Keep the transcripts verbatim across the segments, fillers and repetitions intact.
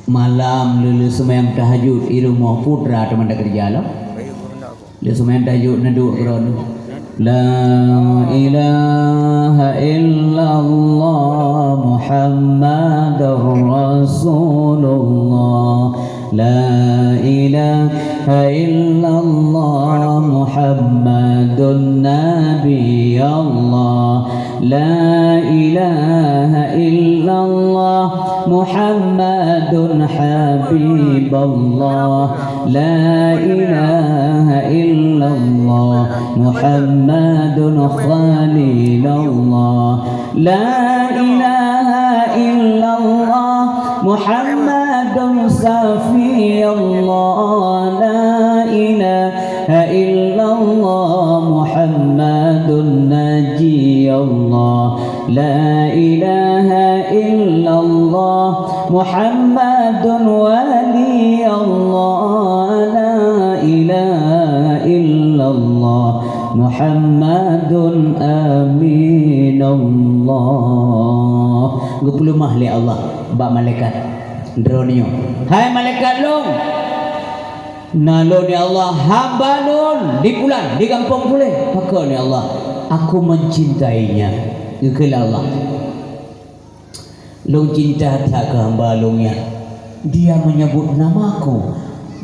Malam lé, lé seumayang tahajud i rumoh, putra teuma takeureuja lom. Lé seumayang tahajud neuduek keudroe. La ilaha illallah Muhammadur Rasulullah. La ilaha illallah Muhammadun Nabiyallah. La ilaha illallah Muhammadun Habiballah. La ilaha illallah Muhammadun Khalilullah. La ilaha illallah Muhammadun Safiyullah. La ilaha illallah Muhammadun Najiyullah. La ilaha illallah Muhammadun Waliyullah. La ilaha illallah Muhammadun Aminullah. Geupeuleumah lé Allah bak malaikat droeneuh nyoe, "Hai malaikat lôn, na lôn, ya Allah, hamba lôn di pulan, di gampông pulan." "Pakon, ya Allah?" "Aku mencintainya," geukheun lé Allah. "Lôn cinta that keu hamba lôn nyan. Dia menyebut namaku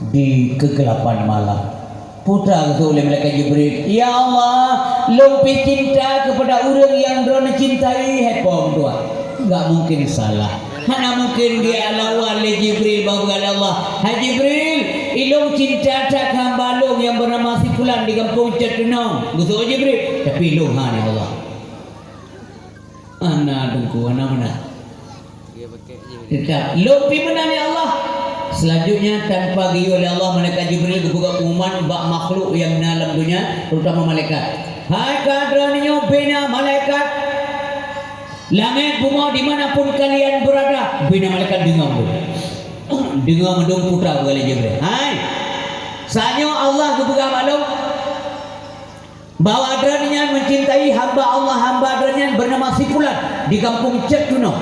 di kegelapan malam." Putra geuseuôt lé malaikat Jibril, "Ya Allah, lôn pih cinta keupada ureuëng nyang droeneuh cintai, hai Po meutuah." Enggak mungkin salah. Hana mungkin geulawan lé Jibril bak Allah. "Hai Jibril, ilôn cinta that keu hamba lôn nyang beunama si Fulan di gampông Cot Tunong." Geuseuôt Jibril, "Tapi lôn han, ya Allah." Hana teungku, hana meunan. Teutap lôn pih meunan, ya Allah. Selanjutnya, tanpa geuyue lé Allah, malaikat Jibril geupeugah pengumuman bak makhluk nyang na lam donya, terutama malaikat. "Hai ka droeneuh nyoe bina malaikat, langét bumoe di mana pun kalian berada, bina malaikat deungoe." Deungoe mandum putra beurala Jibril. Hai, saat nyoe Allah geupeugah bak lôn, bahwa droeneuh nyan mencintai hamba Allah, hamba droeneuh nyan bernama si Fulan di gampông Cot Tunong.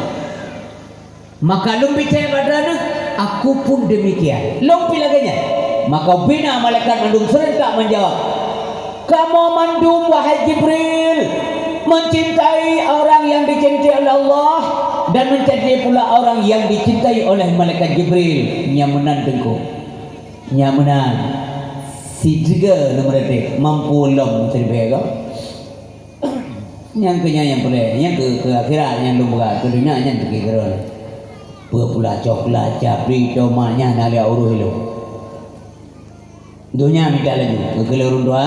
Maka lôn pih thèe bak droeneuh, "Aku pun demikian." Lôn pih lagèe nyan. Maka bina malaikat mandum serentak menjawab, "Kamoe mandum, wahai Jibril, mencintai orang yang dicintai oleh Allah dan mencintai pula orang yang dicintai oleh malaikat Jibril." Nyang meunan teungku. Nyang meunan, si tiga nomor detik mampu lom terlebih agam. Nyang keu nyan nyang peureulèe, nyang keu, keu akhirat nyang lôn peugah, keu donya nyan pike keudroe. Peue pula coklat, capri, tomat nyan hana lé urus ilôn. Donya mita laju, keu ureueng tuha,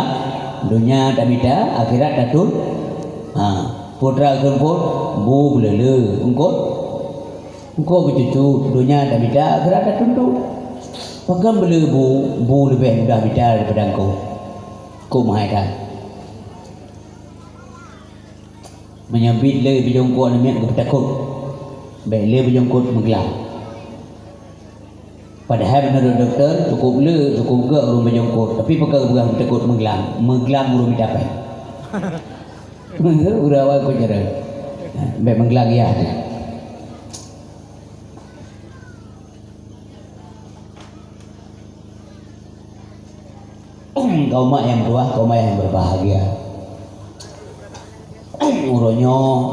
donya tamita, akhirat tatun. Ha, putra keumpot, bu beuleu-leu, eungkot. Engkau beucucu, donya dah mita, akhirat dah tuntu. Pakon beu bu, bu leubeh mudah mita daripada engkau? Kok meuhai that. Meunyoe biet le beujongkot namiet geupeutakot. Bèk le beujongkot meuglam. Padahai meunurot dokto, cukup le, cukup gèt ureueng beujongkot. Tapi pakon geupeugah geupeutakot meuglam? Meuglam ureueng mita pèng. Ureueng awai kok jaroe. Bèk meuglam yah teuh. Kaum mak nyang tuha, kaum ayah nyang berbahagia. Uroe nyoe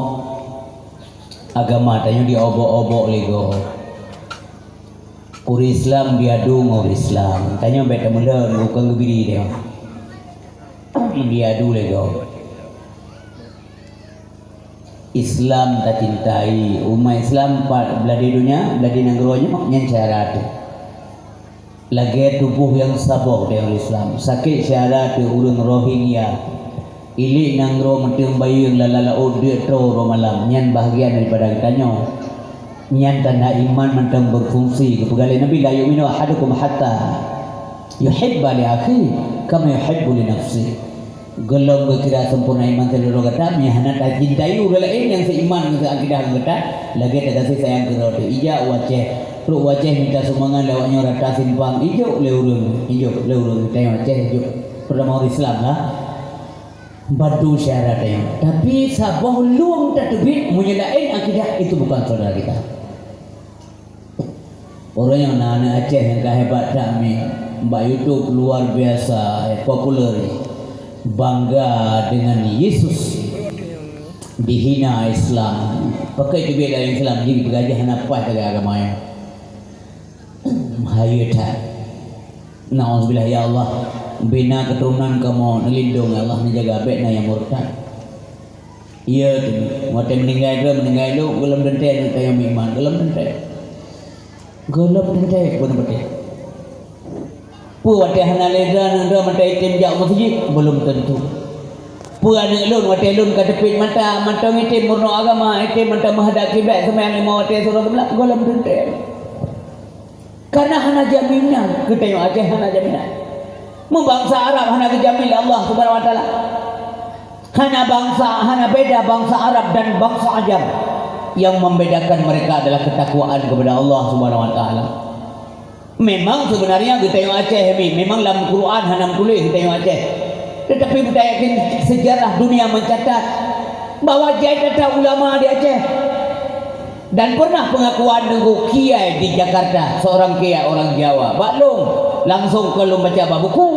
agama tanyoe diobok-obok lé gob. Ureueng Islam diadu ngon ureueng Islam. Tanyoe bèk tameulon, bukon geubiri tanyoe. Diadu lé gob. Islam tacintai, umat Islam pat beuladi donya, beuladi nanggroe nyoe, nyan syara teuh. Lagèe tuboh nyang saboh di ureueng Islam, sakét syara teuh ureueng Rohingya. Ilik nanggroe meuteung bayeue lam laôt deuk troe uroe malam, nyan bahagian daripada geutanyoe. Nyan tanda iman mantong berfungsi. Geupeugah lé Nabi, "La yu'minu ahadukum hatta yuhibba li akhihi kama yuhibbu li nafsihi." Gohlom geukira sempurna iman sidroe gata, meunyo hana tacintai ureueng laén nyang seiman ngon seuakidah ngon gata, lagèe tagaséh sayang keu droe teuh. Ijak u Aceh, trok u Aceh mita sumbangan lé awak nyoe rata simpang, ijok lé ureueng, ijok lé ureueng tanyoe Aceh, ijok. Terutama ureueng Islam lah. Bantu syedara tanyoe. Tapi saboh lueng tateubiet, meunyo laén akidah, itu bukan saudara kita. Uroe nyoe na aneuk Aceh nyang ka hebat that mi, bak YouTube luar biasa populer. Bangga dengan Yesus, dihina Islam. Pakon teubiet dalam Islam, jih peugah jih hana paih lagèe agama nyan. Hayeue that. Nauzubillah, ya Allah. Bina keuturonan kamoe, neulindong, ya Allah, neujaga bèk na nyang murtad. Iya, watèe meuninggai droe, meuninggai lôn, gohlom teuntèe, tanyoe meuiman, gohlom teuntèe. Gohlom teuntèe, bunoe beutôi. Peue watèe hana lé droe, aneuk droe mata item jak u meuseujid? Belum tentu. Peue aneuk lôn watèe lôn ka teupit mata, mantong item meurunoe agama, item mantong meuhadap kiblat, seumayang lima watèe, surah seubeulak? Gohlom teuntèe. Karena hana jaminan, geutanyoe Aceh hana jaminan. Meubangsa Arab hana geujamin lé Allah Subhanahu wa Taala. Hana bangsa, hana beda bangsa Arab dan bangsa Ajam. Yang membedakan mereka adalah ketakwaan kepada Allah Subhanahu wa Taala. Memang sebenarnya geutanyoe Aceh mi, memang lam Quran hana meutuléh geutanyoe Aceh. Tetapi beuta yakin sejarah dunia mencatat bahwa jai that ulama di Aceh. Dan pernah pengakuan Teungku kiai di Jakarta, seorang kiai orang Jawa. Bak lôn, langsung kon lôn baca bak buku,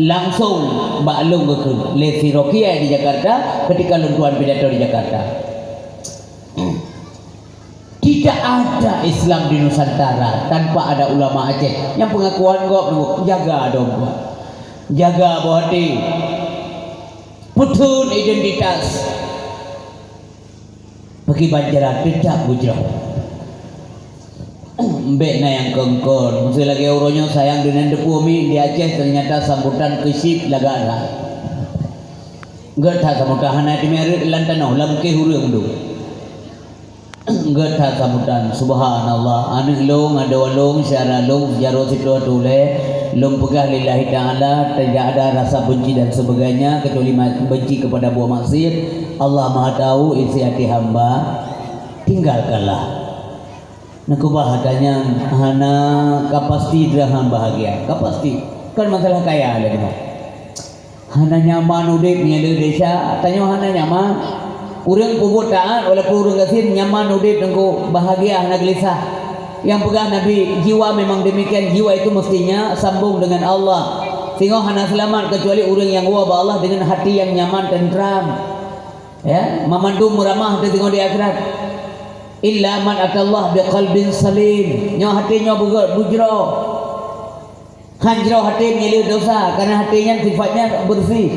langsung bak lôn geukheun lé sidroe kiai di Jakarta ketika lôn tuan pidato di Jakarta. Tidak ada Islam di Nusantara tanpa ada ulama Aceh. Nyang pengakuan gob, jaga dong, jaga boh até, peutheun identitas. Pakriban cara, tetap bujroh. Bèk na nyang kongkon. Meusé lagèe uroe nyoe sayang deungon teupeu mi di Aceh, ternyata sambutan keuchip lagak that. Gèt that sambutan hana teumé rhët lam tanoh, lam kéh ureueng dum. Gèt that sambutan, subhanallah, aneuk lôn, adoe lôn, syedara lôn, jaroe sitoe tulèe, lôn peugah lillahi ta'ala, tidak ada rasa benci dan sebagainya, kecuali ma-, benci kepada buah maksiat. Allah Maha tahu isi hati hamba, tinggalkanlah. Neukeubah ata nyan hana ka pasti droe han bahagia. Ka pasti. Kon masalah kaya lagèe nyoe. Hana nyaman udép meunyoe le desya, tanyoe hana nyaman. Ureueng peubuet taat walaupun ureueng gasien nyaman udép, teungku, bahagia, hana geulisah. Nyang peugah Nabi, jiwa memang demikian, jiwa itu mestinya sambung dengan Allah. Singoh hana seulamat keucuali ureueng nyang woe bak Allah deungon hati nyang nyaman, teuntram. Ya, mamandum meuramah teuh singoh di akhirat. Illa man atallah biqalbin salim. Nyoe hati nyoe beugèt, bujroh. Han jroh até meunyoe le desya, karena até nyan sifatnya bersih.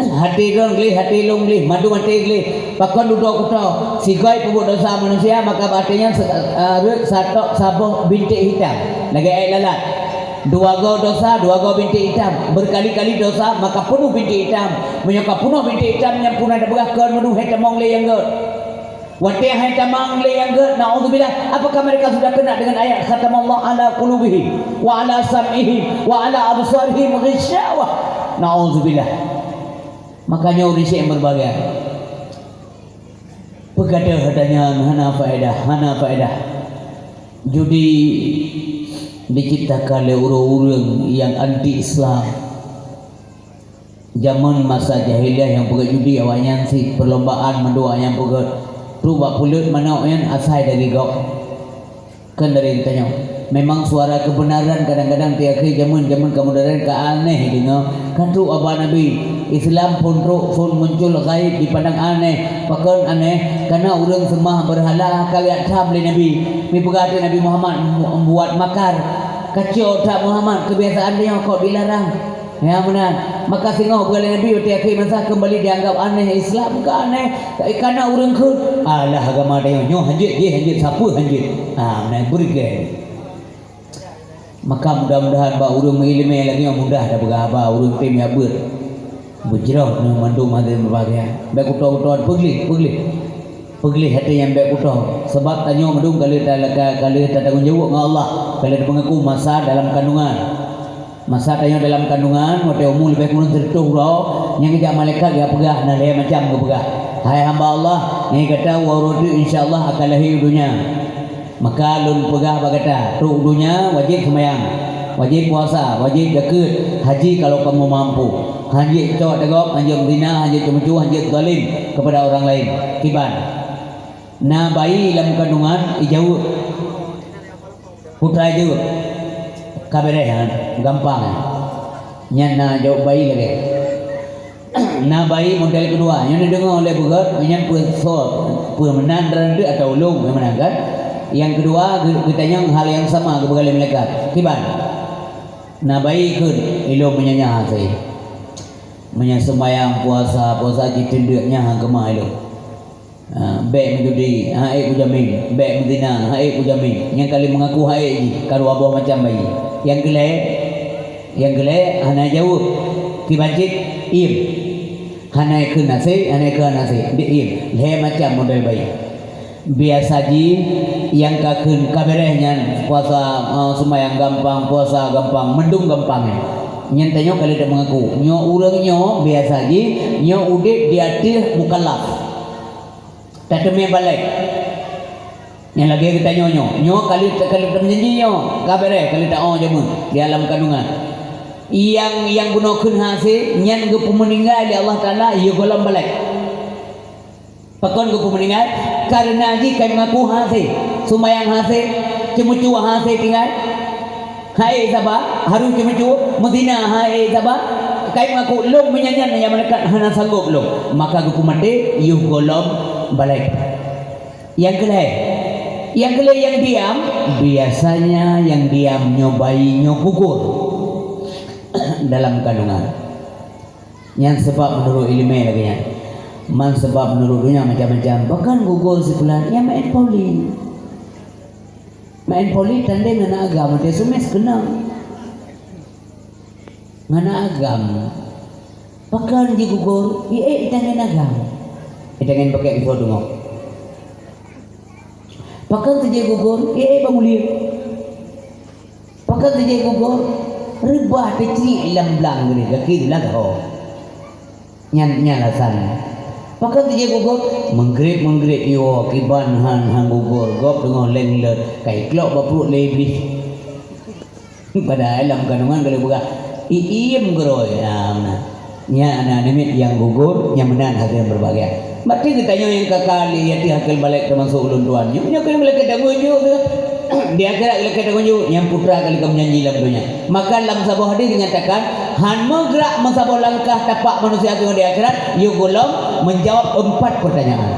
Até droe gleh, até lôn gleh, mandum até gleh. Pakon dudoe kutoe, sigoe peubuet desya manusia, maka bak até nyan se-, eh, rhët satok saboh binték hitam, lagèe aèt lalat. Dua goe desya, dua goe binték hitam. Berkali-kali desya, maka peunoh binték hitam. Meunyoe ka peunoh binték hitam, nyan puna tapeugah kon meunyoe hai tamong lé nyang gèt. Watèe hai tamong lé nyang gèt, naudzubillah, apakah mereka sudah kena dengan ayat khatamallahu ala qulubihim wa ala sam'ihim wa ala absarihim ghisyawah? Naudzubillah. Makanya ureueng syèk berbagai. Peukadeung hata nyan hana faedah, hana faedah. Judi diciptakan lé ureueng-ureueng nyang anti Islam. Jameun masa jahiliyah nyang peugèt judi, awaknyan sit perlombaan mandum awaknyan peugèt. Trok bak peuleut manok nyan asai dari gob. Kon dari geutanyoe. Memang suara kebenaran kadang-kadang di akhé jameun, jameun kemudaraan ka aneh deungoe. Ka trok haba Nabi. Islam phon trok, phon muncul ghaib dipandang aneh. Pakon aneh? Karena ureueng seumah beurhala ka geujak tham lé Nabi. Mipeugah ateueh Nabi Muhammad, mu-, buat makar. Kacau that Muhammad, kebiasaan tanyoe kok dilarang. Ya, meunan. Maka singoh peugah lé Nabi, watèe akhé masa keumbali dianggap aneh, Islam ka aneh. Karena ureueng kheun, "Alah, agama tanyoe nyoe hanjeuet, jih hanjeuet, sapeue hanjeuet." Ah, meunan beureugai. Maka mudah-mudahan bak ureueng meuileumèe lagèe nyoe mudah tapeugah haba, ureueng tem jak beuet. Beujroh nyoe mandum hase meubahagia. Bèk kutoe-kutoe, peugleh, peugleh. Peugleh até nyang bèk kutoe. Sabab tanyoe mandum ka lheueh ta-, ka, ka lheueh tatanggong jaweueb ngon Allah. Ka lheueh tapeungaku masa dalam kandungan. Masa tanyoe dalam kandungan, watèe umu leubeh kurang sireutôh uroe, nyang geujak malaikat geupeugah, na lhèe macam geupeugah, "Hai hamba Allah, nyan gata woe uroe teuk insya Allah akan lahé u donya." Maka lôn peugah bak gata, trok u donya wajéb seumayang, wajéb puasa, wajéb zakeuet, haji kalau kamoe mampu. Hanjeuet cok dagob, hanjeuet zina, hanjeuet ceumeucue, hanjeuet zalim kepada orang lain. Kiban. Na bayi lam kandungan, ijaweueb. Putra jeuet, ka beureh, ha, gampang. Nyan na jaweueb bayi lagée. Na bayi model keudua, nyoe neudeungoe lé beugét, nyan peue soe, peue meunan droeneuh atawa ulôn, nyang meunan kan? Nyang keudua, geu-, geutanyong hal nyang sama geupeugah lé malaikat. Kiban? Na bayi kheun, ilôn meunyoe nyan hase. Meunyoe seumayang, puasa, puasa jiteundeuk nyan hana keumah ilôn. Ha, bék meujudi, han ék kujamin. Bék meuzina, han ék kujamin. Nyang ka lheueh meungaku han ék jih, ka dua boh macam bayi. Nyang keulhée, nyang keulhée hana jaweueb. Kiban cit, iem. Hana kheun hase, hana kheun hase. Di iem. Lhée macam model bayi. Biasa jih, nyang ka kheun ka beureh nyan puasa, eh, seumayang gampang, puasa gampang, meudum gampang nyan. Nyan tanyoe ka lheueh meungaku. Nyoe ureuëng nyoe, biasa jih, nyoe udeb di ateueh mukallaf. Tateumé balek. Nyang lagée geutanyoe nyoe, nyoe ka lheueh, ka lheueh tameujanji nyoe, ka beureh, ka lheueh taoh jameun di alam kandungan. Nyang, nyang bunoe kheun hase, nyan geupeumeuninggai lé Allah Taala, yôh gohlom balek. Pakon geupeumeuninggai? Kareuna jih ka meungaku hase, seumayang hase, ceumeucue hase tinggai. Han ék saba, harôh ceumeucue, meuzina han ék saba, ka meungaku lôn meunyan nyan nyang malaikat hana sanggob lôn, maka geupeumaté yôh gohlom balek. Nyang keulhée, nyang keulhée nyang diam, biasanya nyang diam nyoe bayi nyoe gugur dalam kandungan. Nyan sabab meunurot iéleumé lagée nyan. Man sabab meunurot donya macam-macam. Bahkan gugur sikula nyang maén poli. Maén poli tandeng ngon agam, watée seumés keunong. Ngon agam. Pakon jigugur, ié itangen agam. Itangen pakai info tengok. Pakon teujigugur, ié bangulieng. Pakon teujigugur, reubah teuciek lam blang geunih, gaki geulah gaho. Nyan, nyan alasan. Pakon teujigugur, menggrib-menggrib iwoe kiban han, han gugur, gob teungoh leng let, ka iklok bak pruet lé Iblih. Padahai lam kandungan ka lheueh peugah, "Iiem geurôi." Nah, meunan. Nyan aneuk-aneuk miet nyang gugur, nyang meunan hase nyang berbahagia. Berarti geutanyoe nyang ka kali yatim akal balek teumasuk ulôn tuan. Nyoe, nyoe keuneuk lakée tanggong jaweueb tu. Di akhirat lakée tanggong jaweueb, nyang putra ka lheueh ka meujanji lam donya. Maka lam saboh hadis dinyatakan, han meugrak meusaboh langkah tapak manusia singoh di akhirat, yôh gohlom menjawab empat pertanyaan.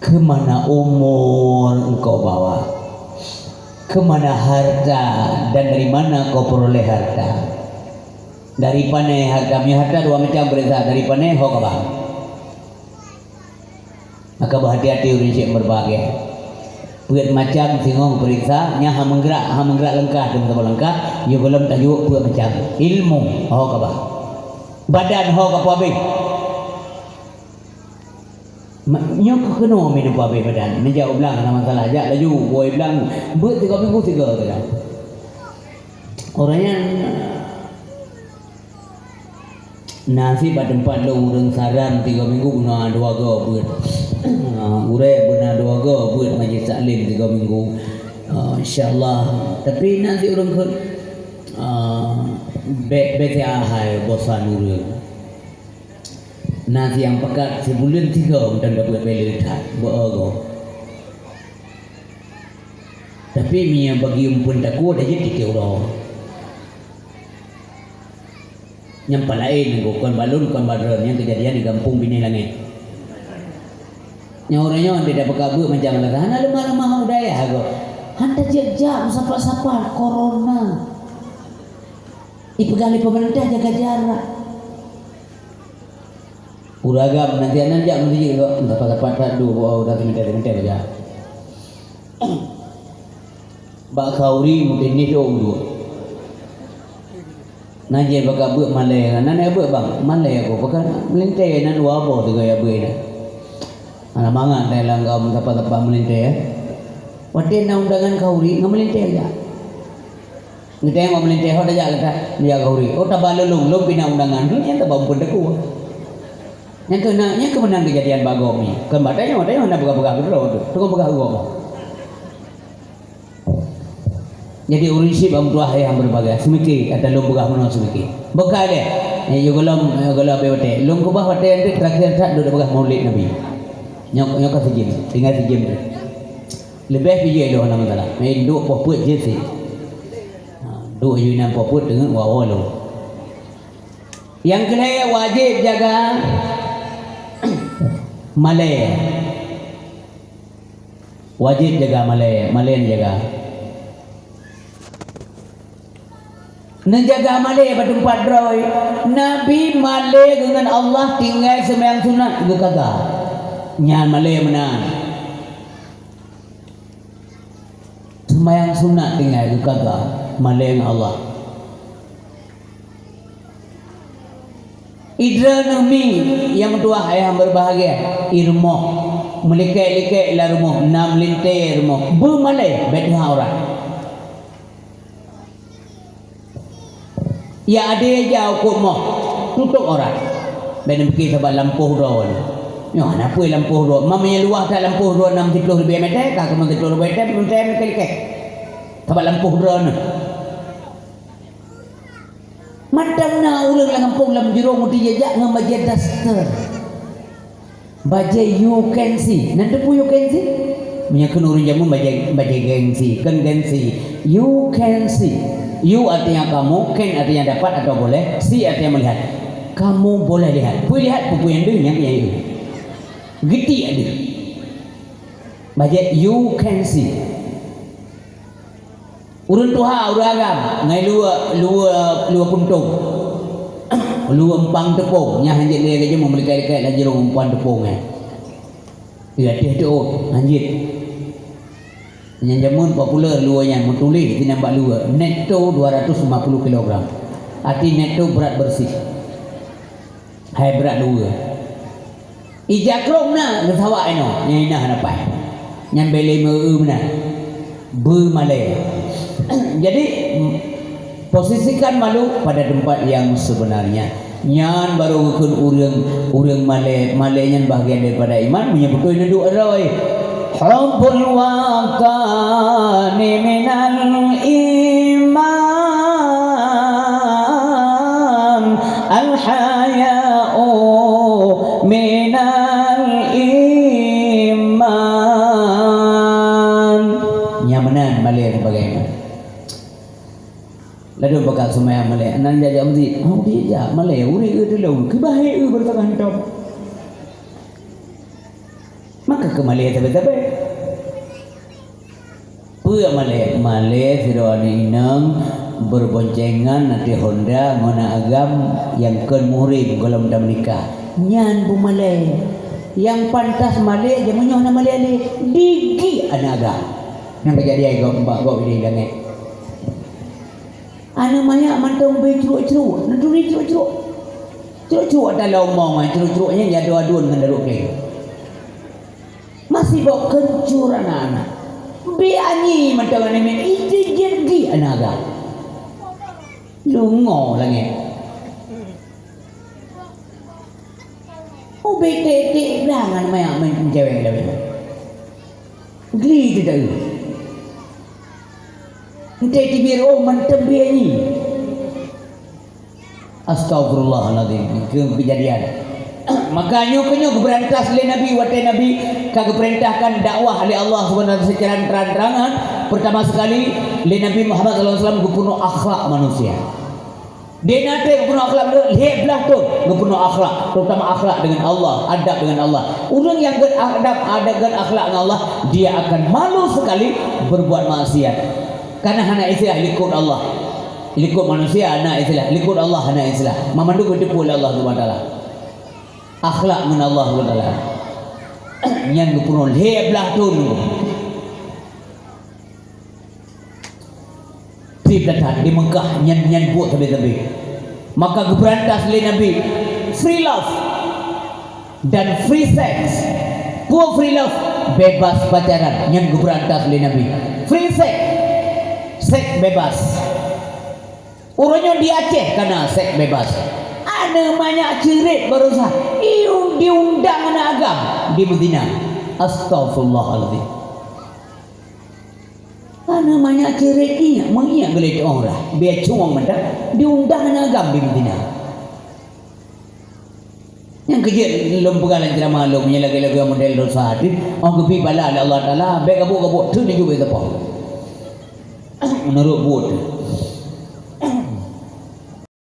Keumana umur engkau bawa? Keumana harta dan dari mana kau peroleh harta? Dari pane harta? Meunyoe harta dua macam peuriksa, dari pane ho ka ba. Maka beuhati-hati ureuëng syek meureubahagia. Peuet macam singoh peuriksa, nyan ha meugrak, ha meugrak langkah, teuma saboh langkah, yôh gohlom tajok peuet macam. Ilmu, ho ka ba. Badan ho ka peuhabéh. Ma-, nyoe keuh keunoe minum pabéh badan. Meunjak u blang hana masalah, jak laju woe blang, beuet tiga minggu tiga teuka. Orang nyan na sit bak teumpat lôn ureuëng saran tiga minggu beuna dua go beuet. Ha, gurée beuna dua go beuet majlis taklim tiga minggu. Ha, insya Allah. Tapi na sit ureuëng kheun, ha, bék, bék siat hai bosan ureuëng. Na sit nyang pakat sibuleuen tiga mantong dapeuet bela that, beu-o goe. Tapi meunyoe bagi umpeuen takue, dah jeuet tieb uroe. Nyang palaén nyoe kon bak lôn, kon bak droe, nyang keujadian di gampông Binéh Langét. Nyoe uroe nyoe, dia dah peugah beuet macam mana, hana leumah-leumah u dayah goe. Han tajak-jak, meusapat-sapat, corona. Ipeugah lé peumeurintah jaga jarak. Ureuëng agam nan tieb nan jak meuseuti kok, dapat-dapat that duek, oh, udah teuminta-teuminta baca. Bak khauri mungkin ni tu dua. Nan jih bak beuet malée, nan ya beuet bang, malée aku, pakai meulintée nan dua boh tu gaya beuet dah. Anak mangat dalam kaum dapat-dapat meulintée, ya. Watée na undangan khauri, ngan meulintée aja. Geutanyong bak meulintée, "Ho tajak gata?" "Meujak khauri." "Oh, taba lôn, lôn pih na undangan." Nyan taba umpeuen takue. Nyang keuh na, nyang keuh meunan keujadian bak gob nyoe. Kon bak tanyoe, tanyoe hana peugah-peugah keudroe tu. Teungoh peugah gob. Jadi ureuëng syiek bak meutuah ayah beureubagai. Seumike, ata lôn peugah meunoe seumike. Buka lé. Eh, yôh gohlom, yôh gohlom abéh watée. Lôn keubah watée nyan teuk terakhir that lôn peugah Maulid Nabi. Nyoe, nyoe ka sijim. Tinggai sijim teuk. Leubeh pijéh lôn lam masalah. Meuduek poh peuet jeuet sit. Ha, duek ju inan poh peuet teungeut wawa lôn. Nyang keulhèe wajéb jaga malèe. Wajéb jaga malèe, malèe neujaga. Neujaga malèe bak teumpat droe. Nabi malèe geuh ngon Allah tinggai seumayang sunat geukaga. Nyan malèe meunan. Seumayang sunat tinggai geukaga malèe ngon Allah. Idroeneuh mi nyang meutuwah ayah berbahagia, i rumoh, meulikek-likek lam rumoh, na meulintèe rumoh, beumalèe bèk teuhah urat. Ya adé ja ukôt moh, tutôp urat. Bèk neupike sabab lampôh droe. Nyoe hana peue lampôh droe. Meunyoe luwah that lampôh droe nam siploh leubeh mètè, ka keumah siploh leubeh mètè, meuntèe meulikek-likek. Sabab lampôh droe nyoe. Mantong na ureueng lam gampông lam jurông meudijak-jak ngon bajèe daster. Bajèe you can see. Nan teupeue you can see? Meunyoe kheun ureueng jameun bajèe, bajèe gengsi, kon gengsi. You can see. You artinya kamu, can artinya dapat atau boleh, see artinya melihat. Kamu boleh lihat. Peue lihat? Peue-peue nyang deuh, nyang, nyang deuh. Geutiek deuh. Bajèe you can see. Ureueng tuha, ureueng agam, ngai luwa, luwa, luwa puntông. Luwa empang teupông, nyan hanjeuet lé geujeumeu meulikek-likek lam jurông empang teupông nyan. Iya, teuh teuôt, hanjeuet. Nyan jameun populer luwa nyan, meutuléh sinan bak luwa, Netto dua ratus lima puluh kilogram. Arti Netto berat bersih. Hai brat luwa. Ija krông na geusawak inoe, nyan inah hana paih. Nyan bèk lé meu-eu meunan. Beumalèe. Jadi, posisikan makhluk pada tempat yang sebenarnya. Nyan barô geukheun ureueng, ureueng malèe. Malèe nyan bahagian daripada iman, meunyoe beutôi neuduek droe. Hubbul watani minal iman, al haya'u minal iman. Nyang meunan malèe sebagai iman. Ladôm pakat seumayang malèe, nan jak-jak meuseujid, oh, dijak malèe, ureueng eu tulông, keubahe eu beureukat hantom. Maka keu malèe sabe-sabe. Peue malèe? Malèe sidroe aneuk inong beuboncengan ateueh honda ngon aneuk agam nyang kon muhrim gohlom tameunikah. Nyan beumalèe. Nyang pantas malèe, jameun nyoe hana malèe lé, digiek aneuk agam. Nyang keujadian gob, bak gob di langèt. Aneuk manyak mantong bri cruk-cruk, neuturi cruk-cruk. Cruk-cruk ata lom mong, cruk-cruk nyan jiadun-adun ngon daruek kléng. Masibok keuncur aneuk-aneuk. Bri anyi mantong aneuk miet, ijeuet-jeuet giek aneuk agam. Lungoe langèt. Ubé tiek-tiek blang aneuk manyak meucewek lagèe nyan. Gli teuh taeu. Enteuk tibir, oh, mantong bri anyi. Astagfirullahalazim. Keu keujadian. Maka nyoe keuh nyoe geubeurantas lé Nabi watèe Nabi ka geupeurintahkan dakwah lé Allah Subhanahu wa Taala secara terang-terangan. Pertama sekali, lé Nabi Muhammad sallallahu alaihi wasallam geupeurunoe akhlak manusia. Di na treb geupeurunoe akhlak, lhèe blaih thôn geupeurunoe akhlak, terutama akhlak dengan Allah, adab dengan Allah. Ureueng nyang gèt adab, adab gèt akhlak ngon Allah, dia akan malu sekali berbuat maksiat. Karena hana istilah likot Allah. Likot manusia hana istilah, likot Allah hana istilah. Mamandum geuteupeue lé Allah Subhanahu wa Taala. Akhlak ngon Allah Subhanahu wa Taala. Nyan geupeurunoe lhèe blaih thôn. Treb that-that di Mekah nyan, nyan buet sabe-sabe. Maka geubeurantas lé Nabi free love dan free sex. Peue free love? Bebas pacaran. Nyan geubeurantas lé Nabi. Free sex. Seks bebas. Uroe nyoe di Aceh ka na seks bebas. Aneuk manyak ceurit baroesa. Iu diundang aneuk agam di Madinah. Astagfirullahalazim. Aneuk manyak ceurit iék, meuiék geuléh tu'oh rah, bèe cueng mantong, diundang aneuk agam di Madinah. Nyang keu jeuet lôn peugah lam ceramah lôn, meunyoe lagèe-lagèe model dosa teuh, 'oh geubri bala lé Allah Taala, bèk gabuk-gabuk teuh neujubé teupông. Meunurot buet.